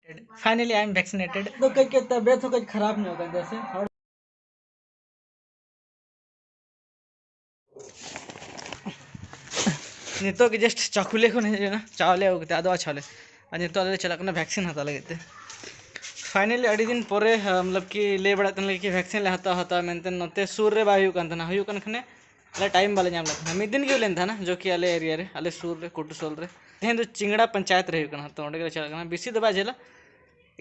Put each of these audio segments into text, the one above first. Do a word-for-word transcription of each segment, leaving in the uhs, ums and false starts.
Finally, I am vaccinated. ᱫᱚ ᱠᱟᱹᱡ ᱠᱟᱹᱡ ᱛᱮ ᱵᱮᱥ ᱦᱚᱸ ᱠᱟᱹᱡ ᱠᱷᱟᱨᱟᱯ ᱧᱚᱜ ᱠᱟᱱ ᱛᱟᱭᱟ ᱥᱮ ᱦᱚᱲ᱾ ᱱᱤᱛᱚᱜ ᱜᱮ just ᱪᱟᱠᱩᱞᱤᱭᱟᱹ ᱠᱷᱚᱱ ᱦᱮᱡ ᱮᱱᱟ, ᱪᱟᱣᱞᱮ ᱟᱹᱜᱩ ᱠᱟᱛᱮ, ᱟᱫᱚ ᱟᱪᱪᱷᱟ ᱞᱮ᱾ ᱟᱨ ᱱᱤᱛᱚᱜ ᱟᱞᱮ ᱞᱮ ᱪᱟᱞᱟᱜ ᱠᱟᱱᱟ vaccine ᱦᱟᱛᱟᱣ ᱞᱟᱹᱜᱤᱫ ᱛᱮ᱾ Finally, ᱟᱹᱰᱤ ᱫᱤᱱ ᱯᱚᱨᱮ, ᱟᱸ, ᱢᱚᱛᱞᱚᱵ ᱠᱤ ᱞᱟᱹᱭ ᱵᱟᱲᱟᱭᱮᱫ ᱛᱟᱦᱮᱱ ᱞᱮ ᱠᱤ vaccine ᱞᱮ ᱦᱟᱛᱟᱣᱟ, ᱦᱟᱛᱟᱣᱟ ᱢᱮᱱᱛᱮ, ᱱᱚᱛᱮ ᱥᱩᱨ ᱨᱮ ᱵᱟᱭ ᱦᱩᱭᱩᱜ ᱠᱟᱱ ᱛᱟᱦᱮᱱᱟ, ᱦᱩᱭᱩᱜ ᱠᱟᱱ ᱠᱷᱟᱱᱮ ᱟᱞᱮ time ᱵᱟᱞᱮ ᱧᱟᱢ ᱞᱮᱫ ᱛᱟᱦᱮᱱᱟ᱾ ᱢᱤᱫ ᱫᱤᱱ ᱜᱮ ᱦᱩᱭ ᱞᱮᱱ ᱛᱟᱦᱮᱱᱟ, ᱡᱚ ᱠᱤ ᱟᱞᱮ area ᱨᱮ, ᱟᱞᱮ ᱥᱩᱨ ᱨᱮ, ᱠᱩᱴᱩ ᱥᱳᱞ ᱨᱮ᱾ ᱛᱮᱦᱮᱧ ᱫᱚ ᱪᱤᱝᱲᱟ ᱯᱚᱧᱪᱟᱭᱮᱛ ᱨᱮ ᱦᱩᱭᱩᱜ ᱠᱟᱱᱟ, ᱛᱚ ᱚᱸᱰᱮ ᱜᱮᱞᱮ ᱪᱟᱞᱟᱜ ᱠᱟᱱᱟ᱾ ᱵᱮᱥᱤ ᱫᱚ ᱵᱟᱭ ᱡᱷᱟᱹᱞᱟ,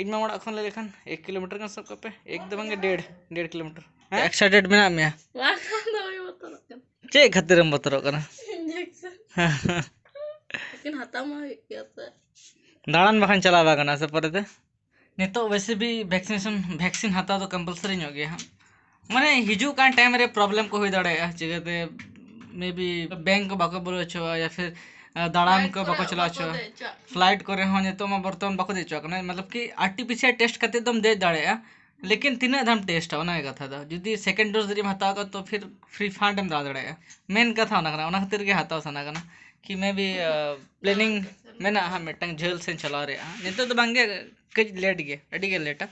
ᱤᱧ ᱢᱟᱢᱟ ᱚᱲᱟᱜ ᱠᱷᱚᱱ ᱞᱟᱹᱭ ᱞᱮᱠᱷᱟᱱ ᱮᱠ kilometre ᱜᱟᱱ ᱥᱟᱵ ᱠᱟᱜ ᱯᱮ, ᱮᱠ ᱫᱚ ᱵᱟᱝ ᱜᱮ, ᱰᱮᱲ, ᱰᱮᱲ kilometre᱾ ᱦᱮᱸ? Excited ᱢᱮᱱᱟᱜ ᱢᱮᱭᱟ? ᱵᱟᱝ, ᱫᱚᱢᱮ ᱵᱚᱛᱚᱨᱚᱜ ᱠᱟᱱᱟ᱾ ᱪᱮᱫ ᱠᱷᱟᱹᱛᱤᱨᱮᱢ ᱵᱚᱛᱚᱨᱚᱜ ᱠᱟᱱᱟ? Injection᱾ ᱞᱮᱠᱤᱱ ᱦᱟᱛᱟᱣ ᱢᱟ ᱦᱩᱭᱩᱜ ᱜᱮᱭᱟ ᱥᱮ᱾ ᱫᱟᱬᱟᱱ ᱵᱟᱠᱷᱟᱱ ᱪᱟᱞᱟᱣ ᱵᱟᱝ ᱜᱟᱱᱚᱜᱼᱟ ᱥᱮ ᱯᱚᱨᱮᱛᱮ? ᱱᱤᱛᱚᱜ ᱣᱮᱥᱮ ᱵᱷᱤ vaccination, vaccine ᱦᱟᱛᱟᱣ ᱫᱚ compulsory ᱧᱚᱜ ᱜᱮᱭᱟ ᱦᱟᱸᱜ᱾ ᱢᱟᱱᱮ ᱦᱤᱡᱩᱜ ᱠᱟᱱ time ᱨᱮ problem ᱠᱚ ᱦᱩᱭ ᱫᱟᱲᱮᱭᱟᱜᱼᱟ, ᱪᱤᱠᱟᱹᱛᱮ maybe bank ᱠᱚ ᱵᱟᱠᱚ ᱵᱚᱞᱚ ᱦᱚᱪᱚᱣᱟᱜᱼᱟ, ᱭᱟ ᱯᱷᱤᱨ, ᱟ, ᱫᱟᱬᱟᱱ ᱠᱚ ᱵᱟᱠᱚ ᱪᱟᱞᱟᱣ ᱦᱚᱪᱚᱣᱟᱜᱼᱟ᱾ ᱫᱮᱡ ᱦᱚᱪᱚᱣᱟᱜ᱾ Flight ᱠᱚᱨᱮ ᱦᱚᱸ ᱱᱤᱛᱚᱜ ᱢᱟ ᱵᱚᱨᱛᱚᱢᱟᱱ ᱵᱟᱠᱚ ᱫᱮᱡ ᱦᱚᱪᱚᱣᱟᱜ ᱠᱟᱱᱟ, ᱢᱚᱛᱞᱚᱵ ᱠᱤ RT-PCR test ᱠᱟᱛᱮ ᱫᱚᱢ ᱫᱮᱡ ᱫᱟᱲᱮᱭᱟᱜᱼᱟ, ᱞᱮᱠᱤᱱ ᱛᱤᱱᱟᱹᱜ ᱫᱷᱟᱢ test-ᱟ, ᱚᱱᱟ ᱜᱮ ᱠᱟᱛᱷᱟ ᱫᱚ᱾ ᱡᱩᱫᱤ second dose ᱡᱩᱫᱤᱢ ᱦᱟᱛᱟᱣ ᱠᱷᱟᱱ, ᱛᱚ ᱯᱷᱤᱨ free fund ᱮᱢ ᱫᱟᱬᱟ ᱫᱟᱲᱮᱭᱟᱜᱼᱟ᱾ ᱢᱮᱱ ᱠᱟᱛᱷᱟ ᱚᱱᱟ ᱠᱟᱱᱟ, ᱚᱱᱟ ᱠᱷᱟᱹᱛᱤᱨ ᱜᱮ ᱦᱟᱛᱟᱣ ᱥᱟᱱᱟ ᱠᱟᱱᱟ᱾ ᱠᱤ maybe, ᱟ, planning ᱢᱮᱱᱟᱜᱼᱟ ᱦᱟᱸᱜ ᱢᱤᱫᱴᱟᱝ ᱡᱷᱟᱹᱞ ᱥᱮᱫ ᱪᱟᱞᱟᱣ ᱨᱮᱭᱟᱜ ᱦᱟᱸᱜ᱾ ᱱᱤᱛᱚᱜ ᱫᱚ ᱵᱟᱝ ᱜᱮ, ᱠᱟᱹᱡ late ᱜᱮ, ᱟᱹᱰᱤ ᱜᱮ late-ᱟ᱾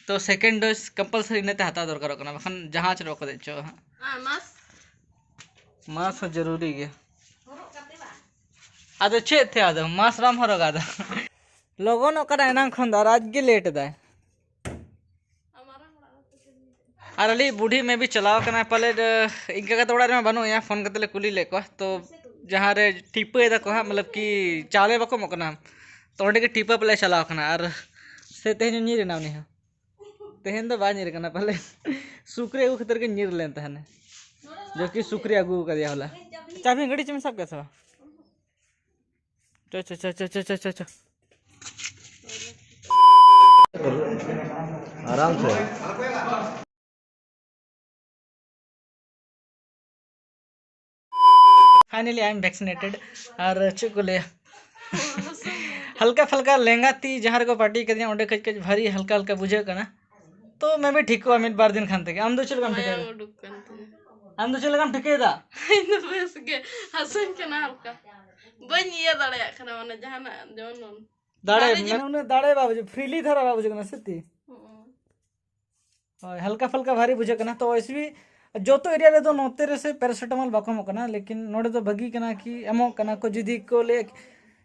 ᱛᱚ second dose compulsory ᱤᱱᱟᱹᱛᱮ ᱦᱟᱛᱟᱣ ᱫᱚᱨᱠᱟᱨᱚᱜ ᱠᱟᱱᱟ, ᱵᱟᱠᱷᱟᱱ ᱡᱟᱦᱟᱡᱽ ᱨᱮ ᱵᱟᱠᱚ ᱫᱮᱡ ᱦᱚᱪᱚᱣᱟᱜᱼᱟ ᱦᱟᱸᱜ᱾ ᱟᱨ mask? Mask ᱦᱚᱸ ᱡᱚᱨᱩᱨᱤ ᱜᱮ᱾ ᱟᱫᱚ ᱪᱮᱫ ᱛᱮ ᱟᱫᱚ? Mask ᱵᱟᱢ ᱦᱚᱨᱚᱜᱟ ᱟᱫᱚ? ᱞᱚᱜᱚᱱᱚᱜ ᱠᱟᱱᱟ ᱮᱱᱟᱝ ᱠᱷᱚᱱ ᱫᱚ, ᱟᱨ ᱟᱡ ᱜᱮ late ᱮᱫᱟᱭ᱾ ᱟᱨ ᱟᱞᱮ ᱵᱩᱰᱷᱤ maybe ᱪᱟᱞᱟᱣ ᱠᱟᱱᱟᱭ ᱯᱟᱞᱮᱫ, ᱤᱧ ᱠᱟᱠᱟ ᱛᱟᱠᱚ ᱚᱲᱟᱜ ᱨᱮᱢᱟ ᱵᱟᱹᱱᱩᱜ ᱮᱭᱟ, phone ᱠᱟᱛᱮ ᱞᱮ ᱠᱩᱞᱤ ᱞᱮᱫ ᱠᱚᱣᱟ᱾ ᱛᱚ ᱡᱟᱦᱟᱸ ᱨᱮ ᱴᱷᱤᱯᱟᱹᱭ ᱫᱟᱠᱚ ᱦᱟᱸᱜ, ᱢᱚᱛᱞᱚᱵ ᱠᱤ ᱪᱟᱣᱞᱮ ᱵᱟᱠᱚ ᱮᱢᱚᱜ ᱠᱟᱱᱟ, ᱛᱚ ᱚᱸᱰᱮ ᱜᱮ ᱴᱷᱤᱯᱟᱹ ᱯᱟᱞᱮ ᱪᱟᱞᱟᱣ ᱠᱟᱱᱟ᱾ ᱟᱨ ᱥᱮ ᱛᱮᱦᱮᱧ ᱦᱚᱸ ᱧᱤᱨ ᱮᱱᱟ ᱩᱱᱤ ᱦᱚᱸ? ᱛᱮᱦᱮᱧ ᱫᱚ ᱵᱟᱭ ᱧᱤᱨ ᱠᱟᱱᱟ ᱯᱟᱞᱮ, ᱥᱩᱠᱨᱤ ᱟᱹᱜᱩ ᱠᱷᱟᱹᱛᱤᱨ ᱜᱮ ᱧᱤᱨ ᱞᱮᱱ ᱛᱟᱦᱮᱱᱟ, ᱡᱚᱵᱠᱤ ᱥᱩᱠᱨᱤ ᱟᱹᱜᱩ ᱟᱠᱟᱫᱮᱭᱟ ᱦᱚᱞᱟ᱾ ᱪᱟᱵᱤ ᱜᱟᱹᱰᱤ ᱪᱮᱢ ᱥᱟᱵ ᱠᱮᱫᱟ ᱥᱮ ᱵᱟᱝ? ᱪᱚ, ᱪᱚ, ᱪᱚ᱾ ᱟᱨᱟᱢ ᱥᱮ᱾ Finally, I am vaccinated. ᱟᱨ ᱪᱮᱫ ᱠᱚ ᱞᱟᱹᱭᱟ, ᱦᱟᱞᱠᱟ ᱯᱷᱟᱞᱠᱟ ᱞᱮᱸᱜᱟ ᱛᱤ ᱡᱟᱦᱟᱸ ᱨᱮᱠᱚ ᱯᱟᱹᱴᱤ ᱠᱟᱫᱤᱧᱟ, ᱚᱸᱰᱮ ᱠᱟᱹᱡ ᱠᱟᱹᱡ ᱵᱷᱟᱨᱤ ᱦᱟᱞᱠᱟ ᱦᱟᱞᱠᱟ ᱵᱩᱡᱷᱟᱹᱜ ᱠᱟᱱᱟ᱾ ᱛᱚ maybe ᱴᱷᱤᱠᱚᱜᱼᱟ ᱢᱤᱫ ᱵᱟᱨ ᱫᱤᱱ ᱠᱷᱟᱱ ᱛᱮᱜᱮ᱾ ᱟᱢ ᱫᱚ ᱪᱮᱫ ᱞᱮᱠᱟᱢ ᱴᱷᱤᱠᱟᱹᱭᱮᱫᱟ? ᱢᱟᱭᱟᱢ ᱩᱰᱩᱠ ᱠᱟᱱ ᱛᱤᱧᱟ᱾ ᱟᱢ ᱫᱚ ᱪᱮᱫ ᱞᱮᱠᱟᱢ ᱴᱷᱤᱠᱟᱹᱭᱮᱫᱟ? ᱤᱧ ᱫᱚ ᱵᱮᱥ ᱜᱮ, ᱦᱟᱹᱥᱩᱧ ᱠᱟᱱᱟ ᱦᱟᱞᱠᱟ, ᱵᱟᱹᱧ ᱤᱭᱟᱹ ᱫᱟᱲᱮᱭᱟᱜ ᱠᱟᱱᱟ, ᱢᱟᱱᱮ ᱡᱟᱦᱟᱱᱟᱜ ᱡᱮᱢᱚᱱ ᱫᱟᱲᱮ ᱫᱟᱲᱮ ᱢᱮᱱ- ᱩᱱᱟᱹᱜ ᱫᱟᱲᱮ ᱵᱟᱭ ᱵᱩᱡᱷᱟᱹᱜ, ᱯᱷᱨᱤᱞᱤ ᱫᱷᱟᱨᱟ ᱵᱟᱭ ᱵᱩᱡᱷᱟᱹᱜ ᱠᱟᱱᱟ ᱥᱮ ᱛᱤ? ᱦᱩᱸ᱾ ᱦᱳᱭ, ᱦᱟᱞᱠᱟ ᱯᱷᱟᱞᱠᱟ ᱵᱷᱟᱨᱤ ᱵᱩᱡᱷᱟᱹᱜ ᱠᱟᱱᱟ᱾ ᱛᱚ ᱮᱥᱵᱤ ᱡᱚᱛᱚ ᱮᱨᱤᱭᱟ ᱨᱮᱫᱚ ᱱᱚᱛᱮ ᱨᱮ ᱥᱮ ᱯᱮᱨᱟᱥᱤᱴᱟᱢᱚᱞ ᱵᱟᱠᱚ ᱮᱢᱚᱜ ᱠᱟᱱᱟ, ᱞᱮᱠᱤᱱ ᱱᱚᱰᱮ ᱫᱚ ᱵᱷᱟᱹᱜᱤ ᱠᱟᱱᱟ ᱠᱤ ᱮᱢᱚᱜ ᱠᱟᱱᱟ ᱠᱚ᱾ ᱡᱩᱫᱤ ᱠᱚ ᱞᱟᱹᱭ,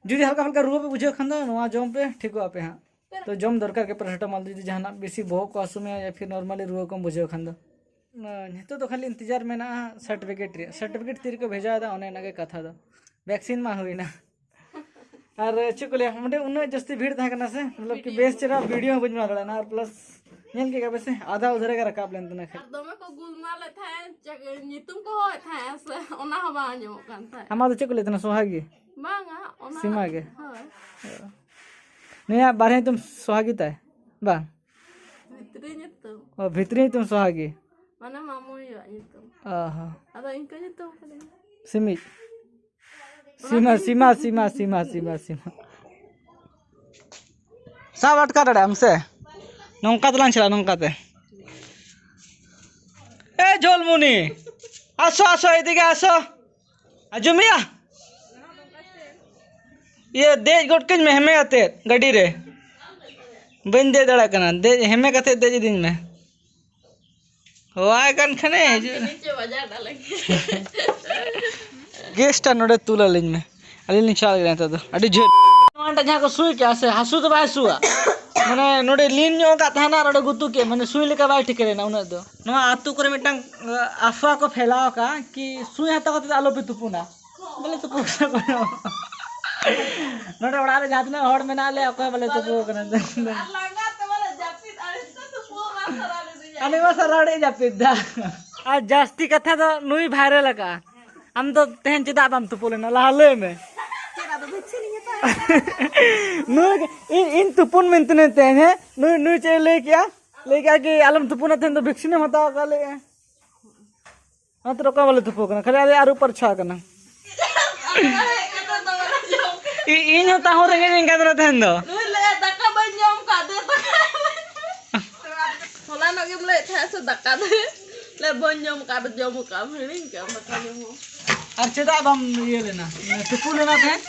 ᱡᱩᱫᱤ ᱦᱟᱞᱠᱟ ᱯᱷᱟᱞᱠᱟ ᱨᱩᱣᱟᱹ ᱯᱮ ᱵᱩᱡᱷᱟᱹᱣ ᱠᱷᱟᱱ ᱫᱚ ᱱᱚᱣᱟ ᱡᱚᱢ ᱯᱮ, ᱴᱷᱤᱠᱚᱜ ᱟᱯᱮ ᱦᱟᱸᱜ᱾ ᱛᱚ ᱡᱚᱢ ᱫᱚᱨᱠᱟᱨ ᱜᱮ ᱯᱮᱨᱟᱥᱤᱴᱟᱢᱚᱞ, ᱡᱩᱫᱤ ᱡᱟᱦᱟᱱᱟᱜ ᱵᱮᱥᱤ ᱵᱚᱦᱚᱜ ᱠᱚ ᱦᱟᱹᱥᱩ ᱢᱮᱭᱟ ᱭᱟ ᱯᱷᱤᱨ ᱱᱚᱨᱢᱟᱞᱤ ᱨᱩᱣᱟᱹ ᱠᱚᱢ ᱵᱩᱡᱷᱟᱹᱣ ᱠᱷᱟᱱ ᱫᱚ᱾ ᱱᱤᱛᱚᱜ ᱫᱚ ᱠᱷᱟᱹᱞᱤ ᱤᱱᱛᱮᱡᱟᱨ ᱢᱮᱱᱟᱜᱼᱟ ᱥᱟᱨᱴᱤᱯᱷᱤᱠᱮᱴ ᱨᱮᱭᱟᱜ᱾ ᱥᱟᱨᱴᱤᱯᱷᱤᱠᱮᱴ ᱛᱤ ᱨᱮᱠᱚ ᱵᱷᱮᱡᱟᱭᱮᱫᱟ, ᱚᱱᱮ ᱚᱱᱟᱜᱮ ᱠᱟᱛᱷᱟ ᱫᱚ᱾ ᱵᱷᱮᱠᱥᱤᱱ ᱢᱟ ᱦᱩᱭᱱᱟ᱾ ᱟᱨ ᱪᱮᱫ ᱠᱚ ᱞᱟᱹᱭᱟ, ᱚᱸᱰᱮ ᱩᱱᱟᱹᱜ ᱡᱟᱹᱥᱛᱤ ᱵᱷᱤᱲ ᱛᱟᱦᱮᱸ ᱠᱟᱱᱟ ᱥᱮ, ᱢᱚᱛᱞᱚᱵ ᱠᱤ ᱵᱮᱥ ᱪᱮᱦᱨᱟ ᱵᱷᱤᱰᱤᱭᱳ ᱦᱚᱸ ᱵᱟᱹᱧ ᱵᱮᱱᱟᱣ ᱫᱟᱲᱮᱭᱟᱜᱼᱟ᱾ ᱟᱨ ᱯᱞᱟᱥ ᱧᱮᱞ ᱠᱮᱫ ᱜᱮᱭᱟ ᱯᱮ ᱥᱮ, ᱟᱫᱷᱟ ᱩᱫᱷᱟᱹᱨ ᱜᱮ ᱨᱟᱠᱟᱵ ᱞᱮᱱ ᱛᱟᱦᱮᱱᱟ᱾ ᱟᱨ ᱫᱚᱢᱮ ᱠᱚ ᱜᱩᱞᱢᱟᱞᱮᱫ ᱛᱟᱦᱮᱸᱫ, ᱪᱮᱫ ᱧᱩᱛᱩᱢ ᱠᱚ ᱦᱚᱦᱚᱭᱮᱫ ᱛᱟᱦᱮᱸᱫ ᱥᱮ, ᱚᱱᱟ ᱦᱚᱸ ᱵᱟᱝ ᱟᱸᱡᱚᱢᱚᱜ ᱠᱟᱱ ᱛᱟᱦᱮᱸᱫ᱾ ᱟᱢᱟᱜ ᱫᱚ ᱪᱮᱫ ᱠᱚ ᱞᱟᱹᱭ ᱛᱟᱦᱮᱱᱟ, ᱥᱚᱦᱟᱜᱤ? ᱵᱟᱝᱟ, ᱚᱱᱟ ᱥᱤᱢᱟ ᱜᱮ? ᱦᱳᱭ᱾ ᱱᱩᱭᱟᱜ ᱵᱟᱨᱦᱮ ᱧᱩᱛᱩᱢ ᱥᱚᱦᱟᱜᱤ ᱛᱟᱭ? ᱵᱟᱝ᱾ ᱵᱷᱤᱛᱨᱤ ᱧᱩᱛᱩᱢ᱾ ᱚ, ᱵᱷᱤᱛᱨᱤ ᱧᱩᱛᱩᱢ ᱥᱚᱦᱟᱜᱤ᱾ ᱢᱟᱱᱮ ᱢᱟᱢᱩᱭᱟᱜ ᱧᱩᱛᱩᱢ᱾ ᱚ ᱦᱚᱸ᱾ ᱟᱫᱚ ᱤᱧ ᱠᱚ ᱧᱩᱛᱩᱢ ᱠᱟᱫᱤᱧᱟ᱾ ᱥᱤᱢᱤᱡ᱾ ᱥᱤᱢᱟ, ᱥᱤᱢᱟ, ᱥᱤᱢᱟ, ᱥᱤᱢᱟ, ᱥᱤᱢᱟ, ᱥᱤᱢᱟ᱾ ᱥᱟᱵ ᱟᱴᱠᱟ ᱫᱟᱲᱮᱭᱟᱜ ᱟᱢ ᱥᱮ? ᱱᱚᱝᱠᱟ ᱛᱮᱞᱟᱝ ᱪᱟᱞᱟᱜᱼᱟ, ᱱᱚᱝᱠᱟ ᱛᱮ᱾ ᱮ ᱡᱷᱚᱞᱢᱩᱱᱤ, ᱟᱥᱚ, ᱟᱥᱚ, ᱮᱫᱤᱠᱮ ᱟᱥᱚ᱾ ᱟᱸᱡᱚᱢᱮᱭᱟ? ᱤᱭᱟᱹ, ᱫᱮᱡ ᱜᱚᱫ ᱠᱟᱹᱧ ᱢᱮ ᱦᱮᱢᱮ ᱟᱛᱮᱫ ᱜᱟᱹᱰᱤ ᱨᱮ᱾ ᱵᱟᱹᱧ ᱫᱮᱡ ᱫᱟᱲᱮᱭᱟᱜ ᱠᱟᱱᱟ, ᱫᱮᱡ, ᱦᱮᱢᱮ ᱠᱟᱛᱮᱫ ᱫᱮᱡ ᱤᱫᱤᱧ ᱢᱮ᱾ ᱦᱚᱦᱚᱣᱟᱭ ᱠᱟᱱ ᱠᱷᱟᱱᱮ ᱦᱤᱡᱩᱜ᱾ ᱱᱤᱪᱮ ᱵᱟᱡᱟᱨ ᱰᱟᱞᱮ᱾ ᱜᱮᱥᱴᱟ ᱱᱚᱰᱮ ᱛᱩᱞ ᱟᱹᱞᱤᱧ ᱢᱮ, ᱟᱹᱞᱤᱧ ᱞᱤᱧ ᱪᱟᱞᱟᱜ ᱠᱟᱱᱟ ᱱᱤᱛᱚᱜ ᱫᱚ᱾ ᱟᱹᱰᱤ ᱡᱷᱟᱹᱞ᱾ ᱱᱚᱣᱟᱴᱟᱜ ᱡᱟᱦᱟᱸ ᱠᱚ ᱥᱩᱭ ᱠᱮᱜᱼᱟ ᱥᱮ, ᱦᱟᱹᱥᱩ ᱫᱚ ᱵᱟᱭ ᱦᱟᱹᱥᱩᱣᱟ, ᱢᱟᱱᱮ ᱱᱚᱰᱮ ᱞᱤᱱ ᱧᱚᱜ ᱟᱠᱟᱫ ᱛᱟᱦᱮᱱᱟ ᱟᱨ ᱚᱸᱰᱮ ᱜᱩᱛᱩ ᱠᱮᱫ, ᱢᱟᱱᱮ ᱥᱩᱭ ᱞᱮᱠᱟ ᱵᱟᱭ ᱴᱷᱤᱠᱟᱹ ᱞᱮᱱᱟ ᱩᱱᱟᱹᱜ ᱫᱚ᱾ ᱱᱚᱣᱟ ᱟᱹᱛᱩ ᱠᱚᱨᱮ ᱢᱤᱫᱴᱟᱝ, ᱟᱸ, ᱟᱯᱷᱣᱟ ᱠᱚ ᱯᱷᱮᱞᱟᱣ ᱟᱠᱟᱫᱼᱟ ᱠᱤ ᱥᱩᱭ ᱦᱟᱛᱟᱣ ᱠᱟᱛᱮ ᱫᱚ ᱟᱞᱚᱯᱮ ᱛᱩᱯᱩᱱᱟ᱾ ᱵᱚᱞᱮ ᱛᱩᱯᱩ ᱠᱟᱱᱟ ᱠᱚ᱾ ᱱᱚᱰᱮ ᱚᱲᱟᱜ ᱨᱮ ᱡᱟᱦᱟᱸ ᱛᱤᱱᱟᱹᱜ ᱦᱚᱲ ᱢᱮᱱᱟᱜ ᱞᱮᱭᱟ, ᱚᱠᱚᱭ ᱵᱟᱞᱮ ᱛᱩᱯᱩ ᱠᱟᱱᱟ᱾ ᱟᱨ ᱞᱟᱸᱜᱟ ᱛᱮ ᱵᱚᱞᱮ ᱡᱟᱹᱯᱤᱫ ᱟᱹᱲᱤᱥ ᱛᱮ ᱛᱩᱯᱩ ᱦᱚᱸ ᱵᱟᱝ ᱥᱟᱱᱟ ᱞᱤᱫᱤᱧᱟ᱾ ᱟᱹᱰᱤ ᱢᱟ ᱥᱟᱨᱟᱣᱲᱤ ᱡᱟᱹᱯᱤᱫ ᱫᱟ᱾ ᱟᱨ ᱡᱟᱹᱥᱛᱤ ᱠᱟᱛᱷᱟ ᱫᱚ ᱱᱩᱭ ᱵᱷᱟᱭᱨᱟᱞ ᱟᱠᱟᱜᱼᱟ᱾ ᱟᱢ ᱫᱚ ᱛᱮᱦᱮᱧ ᱪᱮᱫᱟᱜ ᱵᱟᱢ ᱛᱩᱯᱩ ᱞᱮᱱᱟ? ᱞᱟᱦᱟ ᱞᱟᱹᱭ ᱢᱮ᱾ ᱪᱮᱫ ᱟᱫᱚ ᱵᱷᱮᱠᱥᱤᱱ ᱤᱧ ᱦᱟᱛᱟᱣ ᱠᱮᱫᱟ? ᱱᱩᱭ ᱜᱮ, ᱤᱧ, ᱤᱧ ᱛᱩᱯᱩᱱ ᱢᱮᱱᱛᱮ ᱛᱮᱦᱮᱧ, ᱦᱮᱸ? ᱱᱩᱭ, ᱱᱩᱭ ᱪᱮᱫ ᱮ ᱞᱟᱹᱭ ᱠᱮᱜᱼᱟ? ᱞᱟᱹᱭ ᱠᱮᱜᱼᱟ ᱠᱤ ᱟᱞᱚᱢ ᱛᱩᱯᱩᱱᱟ, ᱛᱮᱦᱮᱧ ᱫᱚ ᱵᱷᱮᱠᱥᱤᱱ ᱮᱢ ᱦᱟᱛᱟᱣ ᱟᱠᱟᱫ ᱞᱟᱹᱭ ᱮᱜᱼᱟ᱾ ᱚᱱᱟ ᱛᱮ ᱚᱠᱟ ᱵᱟᱞᱮ ᱛᱩᱯᱩ ᱠᱟᱱᱟ, ᱠᱷᱟᱹᱞᱤ ᱟᱞᱮ ᱟᱹᱨᱩᱵ ᱯᱟᱨᱪᱷᱟ ᱠᱟᱱᱟ᱾ ᱤ-, ᱤᱧ ᱦᱚᱸ ᱛᱟᱦᱚᱸ ᱨᱮᱸᱜᱮᱡ ᱤᱧ ᱠᱟᱱ ᱛᱟᱦᱮᱱᱟ ᱛᱮᱦᱮᱧ ᱫᱚ᱾ ᱱᱩᱭ ᱞᱟᱹᱭᱟ, "ᱫᱟᱠᱟ ᱵᱟᱹᱧ ᱡᱚᱢ ᱠᱟᱜ, ᱫᱮ ᱫᱟᱠᱟ ᱮᱢᱟᱹᱧ ᱢᱮ᱾" ᱦᱚᱞᱟᱱᱚᱜ ᱜᱮᱢ ᱞᱟᱹᱭᱮᱫ ᱛᱟᱦᱮᱸᱫ ᱥᱮ ᱫᱟᱠᱟ ᱫᱚ? ᱞᱟᱹᱭ, "ᱵᱟᱹᱧ ᱡᱚᱢ ᱠᱟᱜ, ᱡᱚᱢ ᱠᱟᱜ ᱟᱢ, ᱦᱤᱲᱤᱧ ᱠᱟᱜ ᱟᱢ ᱫᱟᱠᱟ ᱡᱚᱢ ᱦᱚᱸ᱾" ᱟᱨ ᱪᱮᱫᱟᱜ ᱵᱟᱢ ᱤᱭᱟᱹ ᱞᱮᱱᱟ, ᱛᱩᱯᱩ ᱞᱮᱱᱟ ᱛᱮᱦᱮᱧ?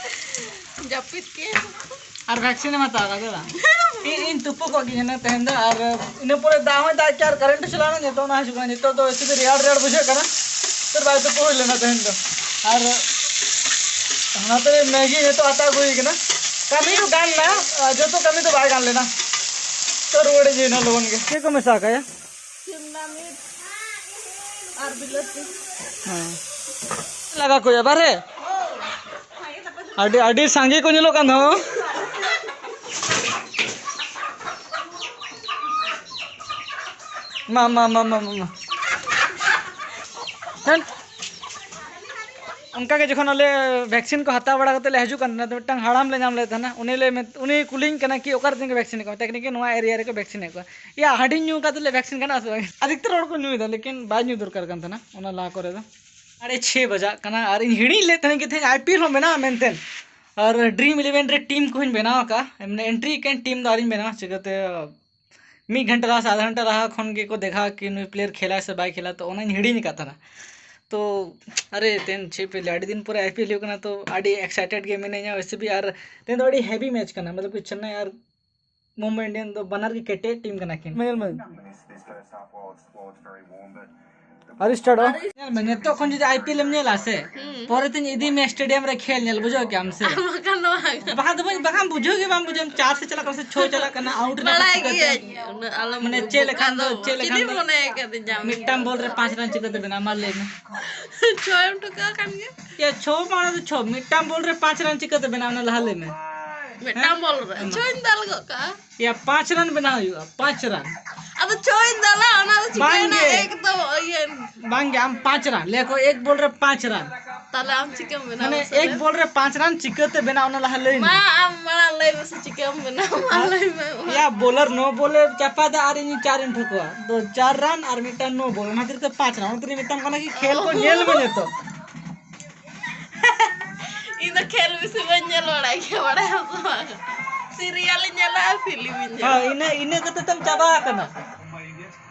ᱡᱟᱹᱯᱤᱫ ᱠᱮᱫ᱾ ᱟᱨ ᱵᱷᱮᱠᱥᱤᱱ ᱮᱢ ᱦᱟᱛᱟᱣ ᱠᱟᱫᱟ ᱵᱟᱝ? ᱤᱧ, ᱤᱧ ᱛᱩᱯᱩ ᱠᱚᱜ ᱜᱤᱧ ᱦᱩᱱᱟᱹᱝ ᱛᱮᱦᱮᱧ ᱫᱚ, ᱟᱨ ᱤᱱᱟᱹ ᱯᱚᱨᱮ ᱫᱟᱜ ᱦᱚᱸᱭ ᱫᱟᱜ ᱠᱮᱫ ᱟᱨ ᱠᱟᱨᱮᱱᱴ ᱪᱟᱞᱟᱣ ᱮᱱᱟ, ᱱᱤᱛᱚᱜ ᱚᱱᱟ ᱦᱤᱡᱩᱜ ᱠᱟᱱᱟ, ᱱᱤᱛᱚᱜ ᱫᱚ ᱥᱩᱫᱷᱩ ᱨᱮᱭᱟᱲ ᱨᱮᱭᱟᱲ ᱵᱩᱡᱷᱟᱹᱜ ᱠᱟᱱᱟ᱾ ᱛᱚ ᱵᱟᱭ ᱛᱩᱯᱩ ᱦᱩᱭ ᱞᱮᱱᱟ ᱛᱮᱦᱮᱧ ᱫᱚ᱾ ᱟᱨ ᱚᱱᱟᱛᱮ ᱢᱮᱜᱤ ᱱᱤᱛᱚᱜ ᱦᱟᱛᱟᱣ ᱟᱹᱜᱩ ᱦᱩᱭ ᱠᱟᱱᱟ᱾ ᱠᱟᱹᱢᱤ ᱫᱚ ᱜᱟᱱ ᱞᱮᱱᱟ, ᱟᱨ ᱡᱚᱛᱚ ᱠᱟᱹᱢᱤ ᱫᱚ ᱵᱟᱭ ᱜᱟᱱ ᱞᱮᱱᱟ᱾ ᱛᱚ ᱨᱩᱣᱟᱹᱲ ᱤᱧ ᱦᱩᱭᱱᱟ ᱞᱚᱜᱚᱱ ᱜᱮ᱾ ᱪᱮᱫ ᱠᱚ ᱢᱮᱥᱟ ᱟᱠᱟᱭᱟ? ᱥᱤᱢᱞᱟ ᱢᱤᱨᱪ ᱟᱨ ᱵᱤᱞᱟᱹᱛᱤ᱾ ᱦᱮᱸ᱾ ᱞᱟᱜᱟ ᱠᱚ ᱮᱵᱟᱨᱮ? ᱟᱹᱰᱤ, ᱟᱹᱰᱤ ᱥᱟᱸᱜᱮ ᱠᱚ ᱧᱮᱞᱚᱜ ᱠᱟᱱ ᱫᱚ᱾ ᱢᱟ, ᱢᱟ, ᱢᱟ, ᱢᱟ, ᱢᱟ, ᱢᱟ᱾ ᱦᱮᱸ᱾ ᱚᱱᱠᱟ ᱜᱮ ᱡᱚᱠᱷᱚᱱ ᱟᱞᱮ ᱵᱷᱮᱠᱥᱤᱱ ᱠᱚ ᱦᱟᱛᱟᱣ ᱵᱟᱲᱟ ᱠᱟᱛᱮ ᱞᱮ ᱦᱤᱡᱩᱜ ᱠᱟᱱ ᱛᱟᱦᱮᱱᱟ, ᱛᱚ ᱢᱤᱫᱴᱟᱝ ᱦᱟᱲᱟᱢ ᱞᱮ ᱧᱟᱢ ᱞᱮᱫ ᱛᱟᱦᱮᱱᱟ᱾ ᱩᱱᱤ ᱞᱮ ᱢᱮᱛ-, ᱩᱱᱤ ᱠᱩᱞᱤᱧ ᱠᱟᱱᱟ ᱠᱤ, "ᱚᱠᱟ ᱨᱮ ᱵᱷᱮᱠᱥᱤᱱ ᱮᱫ ᱠᱚᱣᱟ?" ᱢᱮᱛᱟᱭ ᱠᱟᱹᱱᱟᱹᱧ ᱠᱤ, "ᱱᱚᱣᱟ ᱮᱨᱤᱭᱟ ᱨᱮᱠᱚ ᱵᱷᱮᱠᱥᱤᱱ ᱮᱫ ᱠᱚᱣᱟ᱾" ᱭᱟ, ᱦᱟᱺᱰᱤᱧ ᱧᱩ ᱠᱟᱛᱮ ᱞᱮ ᱵᱷᱮᱠᱥᱤᱱ ᱜᱟᱱᱚᱜᱼᱟ ᱥᱮ ᱵᱟᱝ? ᱟᱹᱰᱤ ᱩᱛᱟᱹᱨ ᱦᱚᱲ ᱠᱚ ᱧᱩᱭᱮᱫᱟ, ᱞᱮᱠᱤᱱ ᱵᱟᱭ ᱧᱩ ᱫᱚᱨᱠᱟᱨ ᱠᱟᱱ ᱛᱟᱦᱮᱱᱟ ᱚᱱᱟ ᱞᱟᱦᱟ ᱠᱚᱨᱮ ᱫᱚ᱾ ᱥᱟᱲᱮ ᱪᱷᱚᱭ ᱵᱟᱡᱟᱜ ᱠᱟᱱᱟ ᱟᱨ ᱤᱧ ᱦᱤᱲᱤᱧ ᱞᱮᱫ ᱛᱟᱦᱮᱱᱟᱹᱧ ᱠᱤ ᱛᱮᱦᱮᱧ ᱟᱭ ᱯᱤ ᱮᱞ ᱦᱚᱸ ᱢᱮᱱᱟᱜᱼᱟ ᱢᱮᱱᱛᱮ᱾ ᱟᱨ ᱰᱨᱤᱢ ᱤᱞᱮᱵᱷᱮᱱ ᱨᱮ ᱴᱤᱢ ᱠᱚᱦᱚᱸᱧ ᱵᱮᱱᱟᱣ ᱟᱠᱟᱫᱼᱟ, ᱢᱟᱱᱮ ᱮᱱᱴᱨᱤ ᱠᱟᱱ ᱴᱤᱢ ᱫᱚ ᱟᱹᱣᱨᱤᱧ ᱵᱮᱱᱟᱣᱟ᱾ ᱪᱤᱠᱟᱹᱛᱮ ᱢᱤᱫ ᱜᱷᱚᱱᱴᱟ ᱞᱟᱦᱟ ᱥᱮ ᱟᱫᱷᱟ ᱜᱷᱚᱱᱴᱟ ᱞᱟᱦᱟ ᱠᱷᱚᱱ ᱜᱮᱠᱚ ᱫᱮᱠᱷᱟᱣᱟ ᱠᱤ ᱱᱩᱭ ᱯᱞᱮᱭᱟᱨ ᱠᱷᱮᱞᱟᱭ ᱥᱮ ᱵᱟᱭ ᱠᱷᱮᱞᱟ, ᱛᱚ ᱚᱱᱟᱧ ᱦᱤᱲᱤᱧ ᱟᱠᱟᱫ ᱛᱟᱦᱮᱱᱟ᱾ ᱛᱚ ᱟᱨᱮ ᱛᱮᱦᱮᱧ ᱪᱮᱫ ᱯᱮ ᱞᱟᱹᱭᱟ, ᱟᱹᱰᱤ ᱫᱤᱱ ᱯᱚᱨᱮ ᱟᱭ ᱯᱤ ᱮᱞ ᱦᱩᱭᱩᱜ ᱠᱟᱱᱟ, ᱛᱚ ᱟᱹᱰᱤ ᱮᱠᱥᱟᱭᱴᱮᱰ ᱜᱮ ᱢᱤᱱᱟᱹᱧᱟ ᱳᱭᱥᱮ ᱵᱷᱤ᱾ ᱟᱨ ᱛᱮᱦᱮᱧ ᱫᱚ ᱟᱹᱰᱤ ᱦᱮᱵᱤ ᱢᱮᱪ ᱠᱟᱱᱟ, ᱢᱚᱛᱞᱚᱵ ᱠᱤ ᱪᱮᱱᱱᱟᱭ ᱟᱨ ᱢᱩᱢᱵᱟᱭ ᱤᱱᱰᱤᱭᱟᱱ ᱫᱚ ᱵᱟᱱᱟᱨ ᱜᱮ ᱠᱮᱴᱮᱡ ᱴᱤᱢ ᱠᱟᱱᱟ ᱠᱤᱱ᱾ ᱧᱮᱞ ᱢᱮ᱾ ᱟᱹᱣᱨᱤ ᱥᱴᱟᱨᱴᱚᱜᱼᱟ᱾ ᱧᱮᱞ ᱢᱮ, ᱱᱤᱛᱚᱜ ᱠᱷᱚᱱ ᱡᱩᱫᱤ ᱟᱭ ᱯᱤ ᱮᱞ ᱮᱢ ᱧᱮᱞᱟ ᱥᱮ, ᱦᱩᱸ᱾ ᱯᱚᱨᱮ ᱛᱤᱧ ᱤᱫᱤ ᱢᱮᱭᱟ ᱥᱴᱮᱰᱤᱭᱟᱢ ᱨᱮ ᱠᱷᱮᱞ ᱧᱮᱞ, ᱵᱩᱡᱷᱟᱹᱣ ᱠᱮᱜᱼᱟᱢ ᱥᱮ? ᱵᱟᱠᱷᱟᱱ ᱫᱚ ᱵᱟᱝ᱾ ᱵᱟᱠᱷᱟᱱ ᱫᱚ ᱵᱟᱹᱧ, ᱵᱟᱠᱷᱟᱱ ᱵᱩᱡᱷᱟᱹᱣ ᱜᱮ ᱵᱟᱢ ᱵᱩᱡᱷᱟᱹᱣᱟ, ᱪᱟᱨ ᱥᱮ ᱪᱟᱞᱟᱜ ᱠᱟᱱᱟ ᱥᱮ ᱪᱷᱚᱭ ᱪᱟᱞᱟᱜ ᱠᱟᱱᱟ, ᱟᱣᱩᱴ ᱨᱮᱱᱟᱜ ᱵᱟᱲᱟᱭ ᱠᱟᱛᱷᱟ ᱪᱤᱠᱟᱹᱛᱮ? ᱜᱤᱭᱟᱹᱧ, ᱩᱱᱟᱹᱜ ᱟᱞᱚᱢ ᱢᱟᱱᱮ ᱪᱮᱫ ᱞᱮᱠᱷᱟᱱ ᱫᱚ, ᱟᱫᱚ ᱪᱮᱫ ᱞᱮᱠᱷᱟᱱ ᱪᱤᱞᱤᱢ ᱫᱚ? ᱢᱚᱱᱮ ᱟᱠᱟᱫᱤᱧᱟ ᱟᱢ ᱢᱤᱫᱴᱟᱝ ᱫᱚ? ᱵᱚᱞ ᱨᱮ ᱯᱟᱸᱪ ᱨᱟᱱ ᱪᱤᱠᱟᱹᱛᱮ ᱵᱮᱱᱟᱜᱼᱟ, ᱢᱟ ᱞᱟᱹᱭ ᱢᱮ᱾ ᱪᱷᱚᱭᱮᱢ ᱴᱷᱩᱠᱟᱹᱣ ᱠᱟᱱ ᱜᱮᱭᱟ᱾ ᱭᱟ, ᱪᱷᱚ ᱢᱟ ᱚᱱᱟ ᱫᱚ ᱪᱷᱚ, ᱢᱤᱫᱴᱟᱝ ᱵᱚᱞ ᱨᱮ ᱯᱟᱸᱪ ᱨᱟᱱ ᱪᱤᱠᱟᱹᱛᱮ ᱵᱮᱱᱟᱜᱼᱟ, ᱚᱱᱟ ᱞᱟᱦᱟ ᱞᱟᱹᱭ ᱢᱮ᱾ ᱢᱤᱫᱴᱟᱝ ᱦᱮᱸ? ᱵᱚᱞ ᱨᱮ ᱮᱢᱟ᱾ ᱪᱷᱚᱧ ᱫᱟᱞ ᱜᱚᱫ ᱠᱟᱜᱼᱟ᱾ ᱭᱟ, ᱯᱟᱸᱪ ᱨᱟᱱ ᱵᱮᱱᱟᱣ ᱦᱩᱭᱩᱜᱼᱟ, ᱯᱟᱸᱪ ᱨᱟᱱ᱾ ᱟᱫᱚ ᱪᱷᱚᱧ ᱫᱟᱞᱟ, ᱚᱱᱟ ᱫᱚ ᱵᱟᱝ ᱪᱤᱠᱟᱹᱭᱮᱱᱟ? ᱜᱮ᱾ ᱮᱠ ᱫᱚ ᱤᱭᱟᱹ᱾ ᱵᱟᱝ ᱜᱮ, ᱟᱢ ᱯᱟᱸᱪ ᱨᱟᱱ᱾ ᱞᱟᱹᱭ ᱟᱠᱚ ᱮᱠ ᱵᱚᱞ ᱨᱮ ᱯᱟᱸᱪ ᱨᱟᱱ᱾ ᱛᱟᱦᱞᱮ ᱟᱢ ᱪᱤᱠᱟᱹᱢ ᱵᱮᱱᱟᱣᱟ ᱢᱟᱱᱮ, ᱢᱟᱥᱮ ᱞᱟᱹᱭ ᱮᱠ ᱢᱮ? ᱵᱚᱞ ᱨᱮ ᱯᱟᱸᱪ ᱨᱟᱱ ᱪᱤᱠᱟᱹᱛᱮ ᱵᱮᱱᱟᱣ, ᱚᱱᱟ ᱞᱟᱦᱟ ᱞᱟᱹᱭ ᱢᱮ᱾ ᱢᱟ, ᱟᱢ ᱢᱟᱲᱟᱝ ᱞᱟᱹᱭ ᱢᱮᱥᱮ, ᱪᱤᱠᱟᱹᱢ ᱵᱮᱱᱟᱣᱟ? ᱢᱟ ᱟᱨ ᱞᱟᱹᱭ ᱢᱮ, ᱢᱟ᱾ ᱭᱟ, ᱵᱚᱞᱟᱨ ᱱᱚ ᱵᱚᱞᱮ ᱪᱟᱯᱟᱫᱟ ᱟᱨ ᱤᱧ ᱪᱟᱨ ᱤᱧ ᱴᱷᱩᱠᱟᱹᱣᱟ᱾ ᱫᱚ ᱪᱟᱨ ᱨᱟᱱ ᱟᱨ ᱢᱤᱫᱴᱟᱝ ᱱᱚ ᱵᱚᱞ᱾ ᱚᱱᱟ ᱠᱷᱟᱹᱛᱤᱨ ᱛᱮ ᱯᱟᱸᱪ ᱨᱟᱱ᱾ ᱚᱱᱟ ᱠᱷᱟᱹᱛᱤᱨ ᱢᱮᱛᱟᱢ ᱠᱟᱱᱟ ᱠᱤ ᱠᱷᱮᱞ ᱠᱚ ᱧᱮᱞ ᱢᱮ ᱡᱚᱛᱚ᱾ ᱤᱧ ᱫᱚ ᱠᱷᱮᱞ ᱵᱮᱥᱤ ᱵᱟᱹᱧ ᱧᱮᱞ ᱵᱟᱲᱟᱭ ᱜᱮᱭᱟ, ᱵᱟᱲᱟᱭᱟᱢ ᱥᱮ ᱵᱟᱝ? ᱥᱤᱨᱤᱭᱟᱞ ᱤᱧ ᱧᱮᱞᱟ ᱟᱨ ᱯᱷᱤᱞᱢ ᱤᱧ ᱧᱮᱞᱟ᱾ ᱦᱳᱭ, ᱤᱱᱟᱹ, ᱤᱱᱟᱹ ᱠᱚᱛᱮ ᱛᱮᱢ ᱪᱟᱵᱟ ᱟᱠᱟᱱᱟ᱾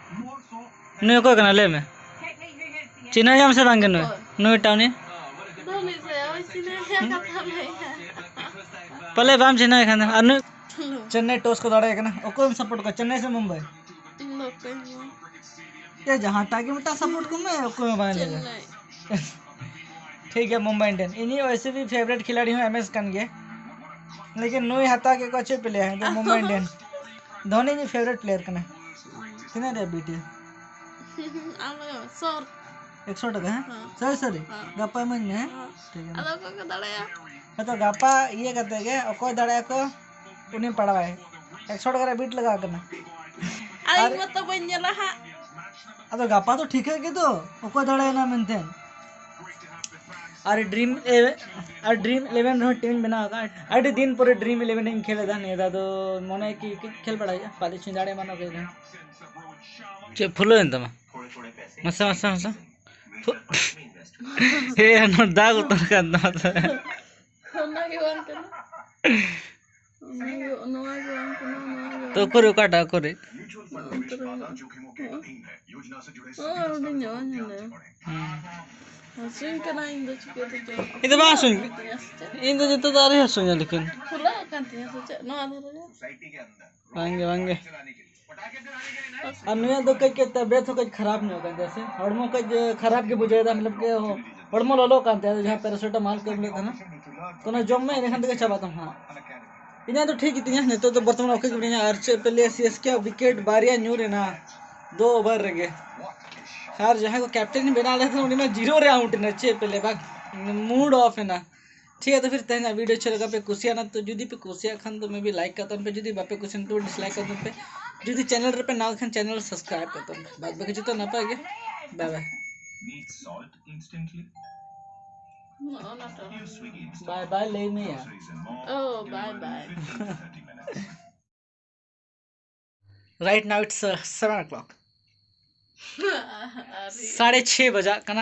ᱱᱩᱭ ᱚᱠᱚᱭ ᱠᱟᱱᱟ, ᱞᱟᱹᱭ ᱢᱮ? ᱪᱤᱱᱦᱟᱹᱣ ᱮᱭᱟᱢ ᱥᱮ ᱵᱟᱝ ᱜᱮ ᱱᱩᱭ? ᱚᱠᱚᱭ? ᱱᱩᱭ ᱴᱟᱜ ᱩᱱᱤ? ᱫᱚ ᱱᱩᱭ ᱥᱮ, ᱳᱭ ᱪᱤᱱᱦᱟᱹᱣ ᱮᱭᱟ, ᱠᱟᱛᱷᱟ ᱞᱟᱹᱭᱟ᱾ ᱯᱟᱞᱮ ᱵᱟᱢ ᱪᱤᱱᱦᱟᱹᱣ ᱠᱷᱟᱱ ᱫᱚ᱾ ᱟᱨ ᱱᱩᱭ ᱪᱮᱱᱱᱟᱭ ᱴᱚᱥ ᱠᱚ ᱫᱟᱲᱮᱭᱟᱜ ᱠᱟᱱᱟ᱾ ᱚᱠᱚᱭᱮᱢ ᱥᱟᱯᱳᱨᱴ ᱠᱚᱣᱟ, ᱪᱮᱱᱱᱟᱭ ᱥᱮ ᱢᱩᱢᱵᱟᱭ? ᱤᱧ ᱫᱚ ᱚᱠᱚᱭ ᱦᱚᱸ ᱵᱟᱝ᱾ ᱮ, ᱡᱟᱦᱟᱸᱴᱟᱜ ᱜᱮ ᱢᱤᱫᱴᱟᱝ ᱥᱟᱯᱳᱨᱴ ᱠᱚᱢᱮ, ᱚᱠᱚᱭ ᱦᱚᱸ ᱵᱟᱝ ᱞᱟᱹᱭᱟ᱾ ᱪᱮᱱᱱᱟᱭ᱾ ᱴᱷᱤᱠ ᱜᱮᱭᱟ, ᱢᱩᱢᱵᱟᱭ ᱤᱱᱰᱤᱭᱟᱱ᱾ ᱤᱧᱤᱡ ᱳᱭᱥᱮ ᱵᱷᱤ ᱯᱷᱮᱵᱟᱨᱮᱴ ᱠᱷᱤᱞᱟᱲᱤ ᱦᱚᱸ ᱮᱢ ᱮᱥ ᱠᱟᱱ ᱜᱮᱭᱟ, ᱞᱮᱠᱤᱱ ᱱᱩᱭ ᱦᱟᱛᱟᱣ ᱠᱮᱫ ᱠᱚᱣᱟ ᱪᱮᱫ ᱯᱮ ᱞᱟᱹᱭᱟ, ᱤᱧ ᱫᱚ ᱢᱩᱢᱵᱟᱭ ᱤᱱᱰᱤᱭᱟᱱ᱾ ᱫᱷᱳᱱᱤ ᱤᱧᱤᱡ ᱯᱷᱮᱵᱟᱨᱮᱴ ᱯᱞᱮᱭᱟᱨ ᱠᱟᱱᱟᱭ᱾ ᱛᱤᱱᱟᱹᱜ ᱨᱮᱭᱟᱜ ᱵᱤᱴ ᱭᱟ? ᱟᱢ ᱞᱟᱜᱟᱣ ᱢᱮ, ᱥᱚᱨ᱾ ᱮᱠᱥᱚ ᱴᱟᱠᱟ, ᱦᱮᱸ? ᱦᱮᱸ᱾ ᱥᱟᱹᱨᱤ ᱥᱟᱹᱨᱤ? ᱦᱮᱸ᱾ ᱜᱟᱯᱟ ᱤᱢᱟᱹᱧ ᱢᱮ, ᱦᱮᱸ? ᱦᱮᱸ᱾ ᱴᱷᱤᱠ ᱜᱮᱭᱟ᱾ ᱟᱫᱚ ᱚᱠᱚᱭ ᱠᱚ ᱫᱟᱲᱮᱭᱟᱜᱼᱟ? ᱦᱮᱸᱛᱚ, ᱜᱟᱯᱟ ᱤᱭᱟᱹ ᱠᱟᱛᱮ ᱜᱮ, ᱚᱠᱚᱭ ᱫᱟᱲᱮᱭᱟᱜᱼᱟ ᱠᱚ, ᱩᱱᱤ ᱯᱟᱲᱟᱣᱟᱭ᱾ ᱮᱠᱥᱚ ᱴᱟᱠᱟ ᱨᱮᱭᱟᱜ ᱵᱤᱴ ᱞᱟᱜᱟᱣ ᱠᱟᱱᱟ᱾ ᱟᱨ ᱟᱨ ᱤᱧ ᱢᱟᱛᱚ ᱵᱟᱹᱧ ᱧᱮᱞᱟ ᱦᱟᱸᱜ᱾ ᱟᱫᱚ ᱜᱟᱯᱟ ᱫᱚ ᱴᱷᱤᱠᱟᱹᱜ ᱜᱮ ᱫᱚ, ᱚᱠᱚᱭ ᱫᱟᱲᱮᱭᱮᱱᱟ ᱢᱮᱱᱛᱮ᱾ ᱟᱨ ᱰᱨᱤᱢ ᱮ-, ᱟᱨ ᱰᱨᱤᱢ ᱤᱞᱮᱵᱷᱮᱱ ᱨᱮᱦᱚᱸ ᱴᱤᱢ ᱤᱧ ᱵᱮᱱᱟᱣ ᱟᱠᱟᱫᱼᱟ᱾ ᱟᱹᱰᱤ ᱫᱤᱱ ᱯᱚᱨᱮ ᱰᱨᱤᱢ ᱤᱞᱮᱵᱷᱮᱱ ᱤᱧ ᱠᱷᱮᱞ ᱮᱫᱟ᱾ ᱱᱤᱭᱟᱹ ᱫᱷᱟᱣ ᱫᱚ ᱢᱚᱱᱮ ᱠᱤ ᱠᱟᱹᱡ ᱠᱷᱮᱞ ᱵᱟᱲᱟᱭ ᱦᱩᱭᱩᱜᱼᱟ, ᱯᱟᱞᱮ ᱪᱚᱧ ᱫᱟᱲᱮᱭᱟᱜ ᱢᱟ ᱱᱚᱣᱟ ᱠᱷᱮᱞ ᱨᱮ᱾ ᱪᱮᱫ ᱯᱷᱩᱞᱟᱹᱣᱮᱱ ᱛᱟᱢᱟ? ᱢᱟᱥᱮ, ᱢᱟᱥᱮ, ᱢᱟᱥᱮ᱾ ᱯᱷᱩ-, ᱦᱮ, ᱱᱚᱣᱟ ᱫᱟᱜ ᱩᱛᱟᱹᱨ ᱠᱟᱱ ᱛᱟᱢᱟ ᱛᱚ᱾ ᱚᱱᱟ ᱜᱮ ᱵᱟᱝ ᱠᱟᱱᱟ᱾ ᱚᱱᱟ ᱜᱮ, ᱱᱚᱣᱟ ᱜᱮ ᱵᱟᱝ ᱠᱟᱱᱟ, ᱱᱚᱣᱟ ᱜᱮ ᱛᱚ ᱵᱟᱝ ᱚᱠᱚᱨᱮ, ᱠᱟᱱᱟ᱾ ᱚᱠᱟᱴᱟᱜ ᱚᱠᱚᱨᱮ? ᱚᱱᱛᱮ ᱨᱮ ᱦᱩᱭᱩᱜᱼᱟ᱾ ᱚ, ᱦᱩᱰᱤᱧ ᱧᱚᱜ, ᱧᱮᱞ ᱢᱮ᱾ ᱦᱩᱸ᱾ ᱦᱟᱹᱥᱩᱧ ᱠᱟᱱᱟ ᱤᱧ ᱫᱚ, ᱪᱤᱠᱟᱹ ᱛᱮᱪᱚ᱾ ᱤᱧ ᱫᱚ ᱵᱟᱝ ᱦᱟᱹᱥᱩᱧ᱾ ᱠᱟᱱ ᱛᱤᱧᱟ ᱥᱮ ᱪᱮᱫ? ᱤᱧ ᱫᱚ ᱡᱚᱛᱚ ᱫᱚ ᱟᱹᱣᱨᱤ ᱦᱟᱹᱥᱩᱧᱟ, ᱞᱮᱠᱤᱱ᱾ ᱯᱷᱩᱞᱟᱹᱜ ᱠᱟᱱ ᱛᱤᱧᱟ ᱥᱮ ᱪᱮᱫ? ᱱᱚᱣᱟ ᱫᱷᱟᱨᱮ ᱨᱮ? ᱵᱟᱝᱜᱮ, ᱵᱟᱝᱜᱮ᱾ ᱟᱨ ᱱᱩᱭᱟᱜ ᱫᱚ ᱠᱟᱹᱡ ᱠᱟᱹᱡ ᱛᱮ ᱵᱮᱥ ᱦᱚᱸ ᱠᱟᱹᱡ ᱠᱷᱟᱨᱟᱯ ᱧᱚᱜ ᱠᱟᱱ ᱛᱟᱭᱟ ᱥᱮ, ᱦᱚᱲᱢᱚ ᱠᱟᱹᱡ ᱠᱷᱟᱨᱟᱯ ᱜᱮ ᱵᱩᱡᱷᱟᱹᱣ ᱮᱫᱟ, ᱢᱚᱛᱞᱚᱵ ᱠᱤ ᱦᱚᱲᱢᱚ ᱞᱚᱞᱚᱜ ᱠᱟᱱ ᱛᱟᱭᱟ, ᱡᱟᱦᱟᱸ paracetamol ᱠᱚ ᱮᱢ ᱞᱮᱫ ᱛᱟᱦᱮᱱᱟ, ᱛᱚ ᱚᱱᱟ ᱡᱚᱢ ᱢᱮ, ᱮᱸᱰᱮᱠᱷᱟᱱ ᱛᱮᱜᱮ ᱪᱟᱵᱟᱜ ᱛᱟᱢᱟ ᱦᱟᱸᱜ᱾ ᱤᱧᱟᱹᱜ ᱫᱚ ᱴᱷᱤᱠ ᱜᱮᱛᱤᱧᱟ, ᱱᱤᱛᱚᱜ ᱫᱚ ᱵᱚᱨᱛᱚᱢᱟᱱ OK ᱜᱮ ᱢᱤᱱᱟᱹᱧᱟ᱾ ᱟᱨ ᱪᱮᱫ ᱯᱮ ᱞᱟᱹᱭᱟ, CSK ᱣᱤᱠᱮᱴ ᱵᱟᱨᱭᱟ ᱧᱩᱨ ᱮᱱᱟ ᱫᱩ ᱳᱵᱷᱟᱨ ᱨᱮᱜᱮ᱾ ᱟᱨ ᱡᱟᱦᱟᱸᱭ ᱠᱚ ᱠᱮᱯᱴᱮᱱ ᱤᱧ ᱵᱮᱱᱟᱣ ᱞᱮᱫ ᱛᱟᱦᱮᱱᱟ, ᱩᱱᱤ ᱢᱟ ᱡᱤᱨᱳ ᱨᱮ ᱟᱣᱩᱴ ᱮᱱᱟ, ᱪᱮᱫ ᱯᱮ ᱞᱟᱹᱭᱟ, ᱵᱟᱝ, ᱢᱩᱰ ᱚᱯᱷ ᱮᱱᱟ᱾ ᱴᱷᱤᱠ ᱜᱮᱭᱟ, ᱛᱚ ᱯᱷᱤᱨ ᱛᱮᱦᱮᱧᱟᱜ ᱵᱷᱤᱰᱤᱭᱳ ᱪᱮᱫ ᱞᱮᱠᱟ ᱯᱮ ᱠᱩᱥᱤᱭᱟᱜᱼᱟ? ᱛᱚ ᱡᱩᱫᱤ ᱯᱮ ᱠᱩᱥᱤᱭᱟᱜ ᱠᱷᱟᱱ ᱫᱚ maybe like ᱠᱟᱜ ᱛᱟᱵᱚᱱ ᱯᱮ, ᱡᱩᱫᱤ ᱵᱟᱯᱮ ᱠᱩᱥᱤᱭᱟᱜᱼᱟ ᱛᱚ dislike ᱠᱟᱜ ᱛᱟᱵᱚᱱ ᱯᱮ᱾ ᱡᱩᱫᱤ ᱪᱮᱱᱮᱞ ᱨᱮᱯᱮ ᱱᱟᱣᱟ ᱠᱷᱟᱱ channel subscribe ᱠᱟᱜ ᱛᱟᱵᱚᱱ ᱯᱮ᱾ ᱵᱟᱫ ᱵᱟᱹᱠᱤ ᱡᱚᱛᱚ ᱱᱟᱯᱟᱭ ᱜᱮ᱾ Bye bye᱾ ᱱᱚᱜᱼᱚ ᱱᱟ ᱴᱟᱜ᱾ Bye bye ᱞᱟᱹᱭ ᱢᱮ ᱭᱟ᱾ Oh, bye bye᱾ Right now it's, uh, seven o'clock. ᱟᱹᱣᱨᱤ᱾ ᱥᱟᱲᱮ ᱪᱷᱚᱭ ᱵᱟᱡᱟᱜ ᱠᱟᱱᱟ᱾